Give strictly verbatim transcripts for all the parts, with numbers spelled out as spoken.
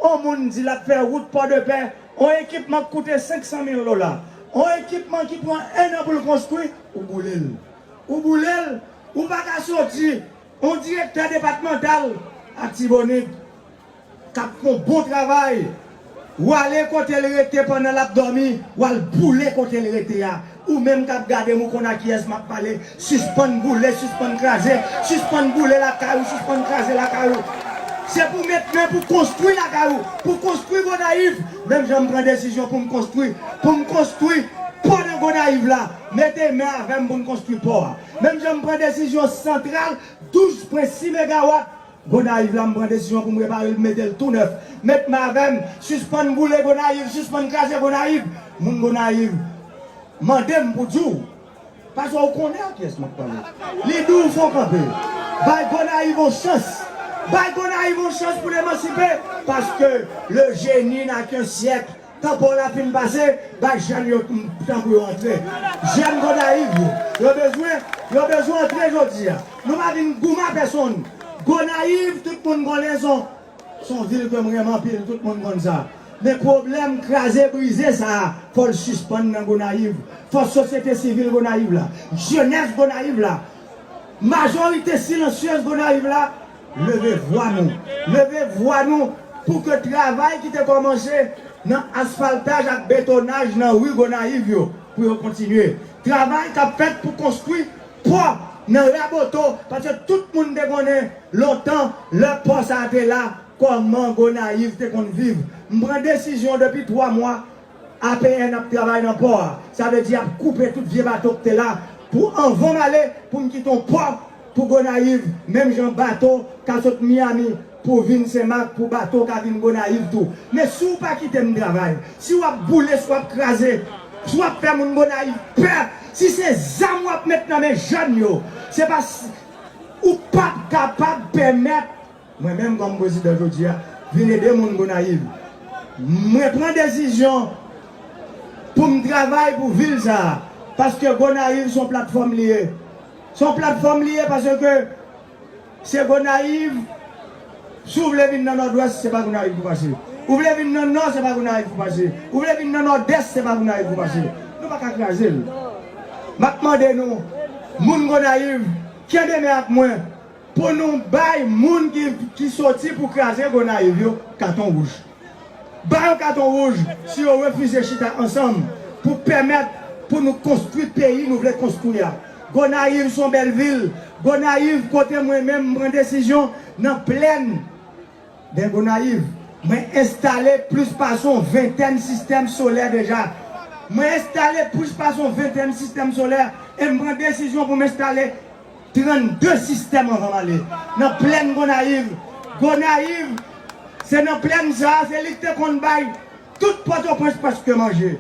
yon moun di l ap fè wout Pòdepè, yon ekipman k koute senk san mil dola, yon ekipman ki pran en an pou l konstwi, ou boule l. Ou boule l, ou pa ka soti, yon direktè depatmantal Atibonit k ap fè yon bon travay, w ale kote l rete pandan l ap dòmi, w al boule kote l rete a. Ou menm k ap gade m, ou konn a kiyès m ap pale. Sispann boule, sispann kraze, sispann boule lakay ou, sispann kraze lakay ou. Se pou met men pou konstwi lakay ou, pou konstwi Gonayiv. Menm jan m pran desizyon pou m konstwi, pou m konstwi pò nan Gonayiv la, mete men avè m pou n konstwi pò a. Menm jan m pran desizyon santral douz pwen sis megawat Gonayiv la, m pran desizyon pou m repare l, m mete l tou nèf. Met men avè m, sispann boule Gonayiv, sispann kraze Gonayiv. Moun Gonayiv, mande m pou di w, paske w konnen a kiyès m ap pale. Li di w fò kanpe. Bay Gonayiv yon chans. Bay Gonayiv yon chans pou l emansipe. Paske le génie n'a qu'un siècle. Tan pa w la fin pase, bay jèn yo tankou yo antre. Jèn Gonayiv yo, yo bezwen, yo bezwen antre jodi a. Nou pa vin goumen a pèsonn. Gonayiv, tout moun konnen se yon, se yon vil ke m renmen anpil, tout moun konn sa. Men pwoblèm kraze brize sa a, fò l sispann nan Gonayiv. Fò sosyete sivil Gonayiv la, jenès Gonayiv la, majorite silansyez Gonayiv la, leve vwa nou. Leve vwa nou pou ke travay ki te kòmanse nan asfaltaj ak betonaj nan ri Gonayiv yo, pou yo kontinye. Travay k ap fèt pou konstwi pò nan Raboto, paske tout moun te konnen lontan, lè pò sa a te la, kòman Gonayiv te konn viv. M pran desizyon depi twa mwa, A P N ap travay nan pò a. Sa vle di y ap koupe tout vye bato k te la pou anvan m ale, pou m kite yon pò pou Gonayiv, menm jan bato ka sot Miami pou vin Senmak, pou bato ka vin Gonayiv tou. Men si w pa kite m travay, si w ap boule, si w ap kraze, si w ap fè moun Gonayiv pè, si se zam w ap met nan men jèn yo, se pa s-, ou p ap kapab pèmèt mwen menm kòm prezidan jodi a, vin ede moun Gonayiv. Mwen pran desizyon pou m travay pou vil sa a, paske Gonayiv se yon platfòm li ye. Se yon platfòm li ye paske se Gonayiv, si w vle vin nan Nòdwès, se pa Gonayiv pou pase. Ou vle vin nan Nò, se pa Gonayiv pou pase. Ou vle vin nan Nòdès, se pa Gonayiv pou pase. Nou pa ka kraze l. M ap mande nou, moun Gonayiv, kenbe men ak mwen. Pou nou bay moun ki, ki soti pou kraze Gonayiv yo katon wouj. Ba yo katon wouj si yo refize chita ansanm pou pèmèt pou nou konstwi peyi nou vle konstwi a. Gonayiv se yon bèl vil. Gonayiv kote mwen menm m pran desizyon nan plèn dè Gonayiv. Mwen enstale plis pase yon ventèn sistèm solè deja. Mwen enstale plis pase yon ventèn sistèm solè e m pran desizyon pou m enstale trannde sistèm anvan m ale. Nan plèn Gonayiv. Gonayiv, se nan plèn sa a, se li k te konn bay tout Pòtoprens prèske manje.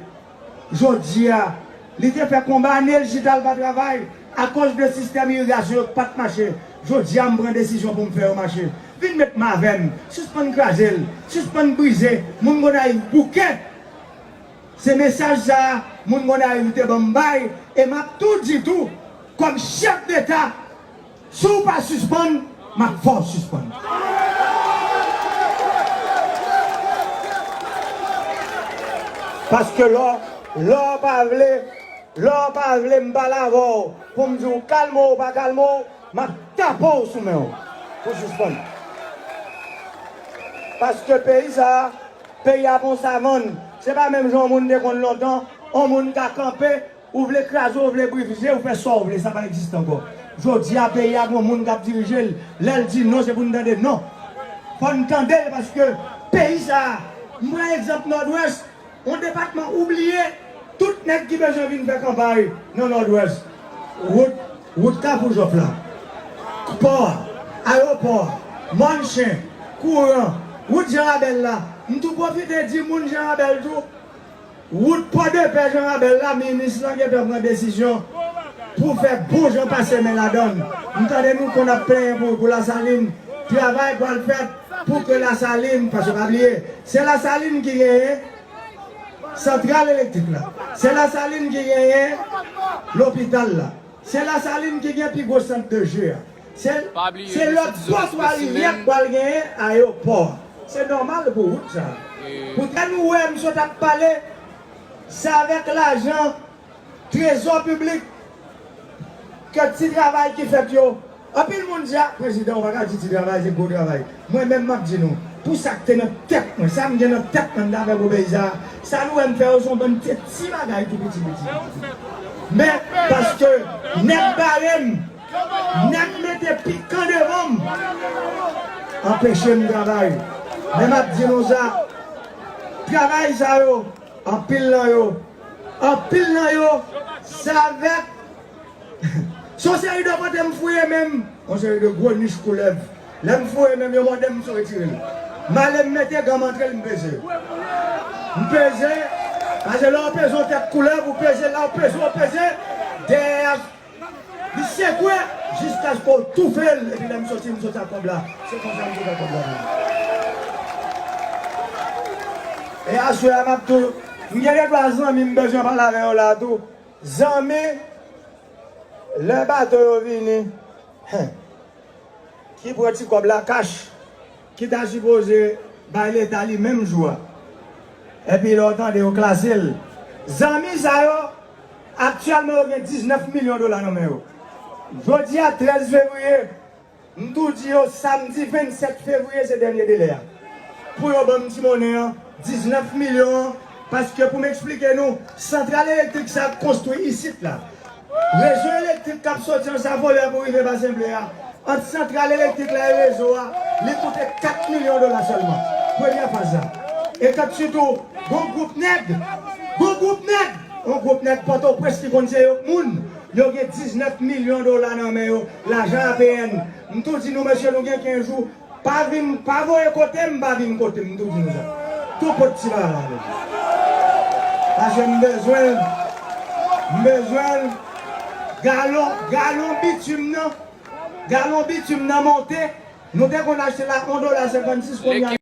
Jodi a, li te fè konba ane l chita l pa travay akoz de sistèm irigasyon yo k pa t mache. Jodi a, m pran desizyon pou m fè yo mache. Vin met men avè m, sispann kraze l, sispann brize moun Gonayiv bouke. Se mesaj sa a, moun Gonayiv te ban m bay, e m ap tou di tou, kòm chèf deta, si w pa sispann, m ap fè w sispann. Paske lè w, lè w pa vle, lè w pa vle m pale avè w pou m di w kalme w ou pa kalme w, m ap tape w sou men w pou w sispann. Paske peyi sa a, peyi a pa yon savann. Se pa menm jan yon moun te konn lontan, yon moun ka kanpe, ou vle kraze, ou vle brize, ou fè sa w vle, sa pa egziste ankò. Jodi a, peyi a gon moun k ap dirije l. Lè l di non, se pou n tande non. Fò n tande l paske peyi sa a, m pran egzanp Nòdwès, yon depatman oubliye, tout nèg ki bezwen vin fè kanpay nan Nòdwès. Wout, wout Kafou Jòf la, pò a, ayewopò a, Mòn Chen, kouran, wout Jan Rabèl la. M tou pwofite di moun Jan Rabèl tou, wout Pòdepè Jan Rabèl la, minis lan gentan pran desizyon pou fè bon jan pase men ladan l. M tande nou konn ap plenyen pou, pou Lasalin. Travay pral fèt pou ke Lasalin, paske pa bliye, se Lasalin ki genyen santral elektrik la. Se Lasalin ki genyen lopital la. Se Lasalin ki gen pi gwo sant de je a. Se, se lòt bò Twa Rivyè k pral genyen ayewopò a. Se nòmal pou wout sa. Poutèt nou wè m sot ap pale, se avèk lajan trezò piblik ke ti travay ki fèt yo. Anpil moun di, "A, prezidan, ou pa ka di ti travay, se gwo travay." Mwen menm, m ap di nou, pou sa k te nan tèt mwen, sa m gen nan tèt mwen, m t avèk Popeye sa, sa nou wè m fè yo, se yon bann ti, ti bagay tou piti, piti, piti. Men, paske nèg bare m, nèg mete pikan devan m, anpeche m travay. Men m ap di nou sa, travay sa yo, anpil nan yo, anpil nan yo, se avèk, se yon seri de kote m fouye men m, yon seri de gwo nich koulèv. Lè m fouye men m, yo mòde m, m sot retire l. M ale, m mete gan, m antre l, m peze. M peze, paske lè w peze yon tèt koulèv, ou peze la, ou peze, ou peze, dèyè a, li sekwe jiskaske w toufe l, epi lè m soti, m soti ak kòb la. Se konsa m soti ak kòb la. E aswè a, m ap tou, m gen de twa zanmi m bezwen pale avè yo la tou. Zanmi, lè bato yo vini, hen, ki pran ti kòb la kach, ki ta sipoze bay Leta li menm jou a. Epi lè w tande yo klase l. Zanmi sa yo, aktyèlman yo gen diznèf milyon dola nan men yo. Jodi a, trèz fevriye, m tou di yo, samdi vennsèt fevriye se dènye delè a. Pou yo ban m ti monnen an, diznèf milyon an, paske pou m eksplike nou, santral elektrik sa ap konstwi isit la. Rezo elektrik k ap soti an Savolè pou rive Basen Ble a, ant santral elektrik la e rezo a, li koute kat milyon dola sèlman. Premyè faz la. E kat sitou, gon gwoup nèg, gon gwoup nèg, yon gwoup nèg Pòtoprens ki konn se yo k moun, yo gen diznèf milyon dola nan men yo, lajan A P N. M tou di nou, mesye, nou gen kenz jou, pa vin, pa voye kote m, pa vin kote m, m tou di nou sa. Tou kot ti baba nou. Paske m bezwen l, m bezwen l. Galon, galon bitim nan, galon bitim nan monte. Nou te konn achte l a yon dola senkannsis, kounye a